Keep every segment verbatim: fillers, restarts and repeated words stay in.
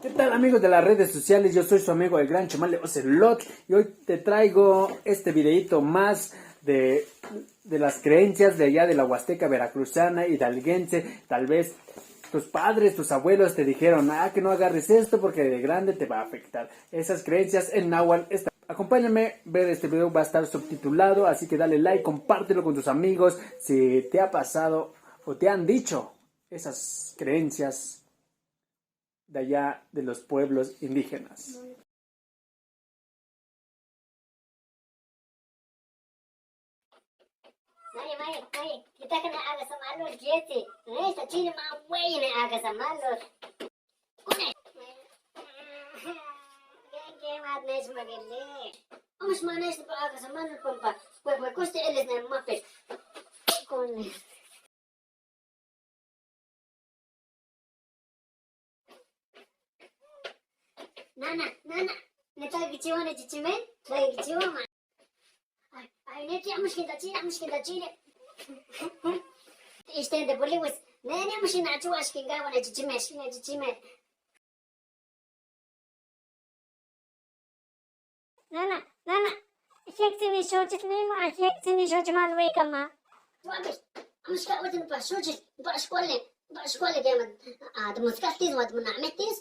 ¿Qué tal, amigos de las redes sociales? Yo soy su amigo el gran Chumale Ocelot y hoy te traigo este videito más de, de las creencias de allá de la Huasteca veracruzana, hidalguense. Tal vez tus padres, tus abuelos te dijeron: "Ah, que no agarres esto porque de grande te va a afectar". Esas creencias en náhuatl están. Acompáñame a ver este video, va a estar subtitulado, así que dale like, compártelo con tus amigos si te ha pasado o te han dicho esas creencias de allá de los pueblos indígenas. Mari, mari, mari, kita kena aga sama lo jeti. Eh, sa chini ma wei ne aga sama lo. Kune. Genge mat nes magele. Amus manes pa aga sama lo pompa. Kue kue kuste eles ne mapes. Kune. Nana, nana, ne ta gichiwa ne chichime, ta gichiwa ma. Ay, ay, ne ti amushkin ta chile, amushkin ta chile. Ishte de boliwis, ne ne amushkin na chuwa ashkin gawa ne chichime, ashkin ne chichime. Nana, nana, shek sini shochis mima, shek sini shochis man wei kama. Tuabe, amushka wajin pa shochis, pa shkole, pa shkole gema, ah, de muska tis, wat muna metis,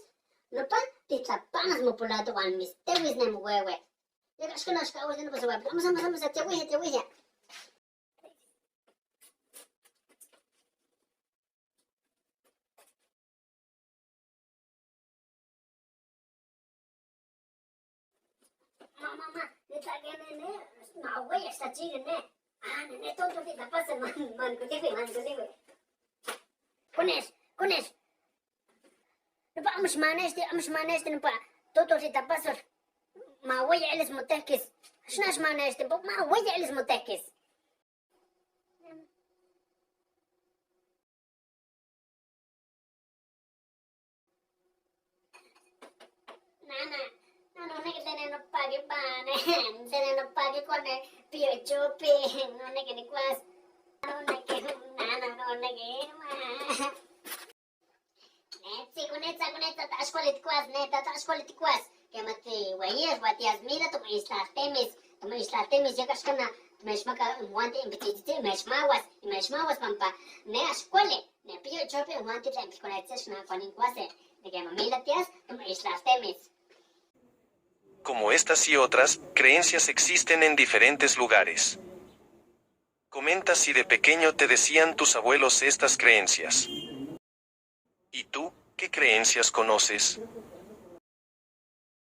no pa, titla panas mo pulado wan mis, te wis nem wewe. Llega shkana shka wajin pa sawa, amusa, amusa, amusa, te wije, te wije. Ma, ma, ma, ne ta gene ne, ma, wei, esta chile ne. Ah, ne, ne, tonto, ti, ta pasa, man, man, kutifi, man, kutifi. Kunes, kunes. No pa, amush manes, ti, amush manes, ti, no pa, tonto, ti, ta pasa. Ma, wei, eles mutekis. Shnash manes, ti, ma, wei, eles mutekis. Nana, nana, neke tene no pagi pane, tene no pagi kone pio chopi, no neke ni kwas, no neke, nana, no neke ma. Netsi, kunetsa, kunetsa, ta ashkoli tikwas, neta, ta ashkoli tikwas. Kemati wayes, watias mira, tum isla temis, tum isla temis, ya kashkana, meshmaka, wanti impititi, meshmawas, meshmawas pampa, ne ashkoli. Como estas y otras creencias existen en diferentes lugares. Comenta si de pequeño te decían tus abuelos estas creencias. ¿Y tú, qué creencias conoces?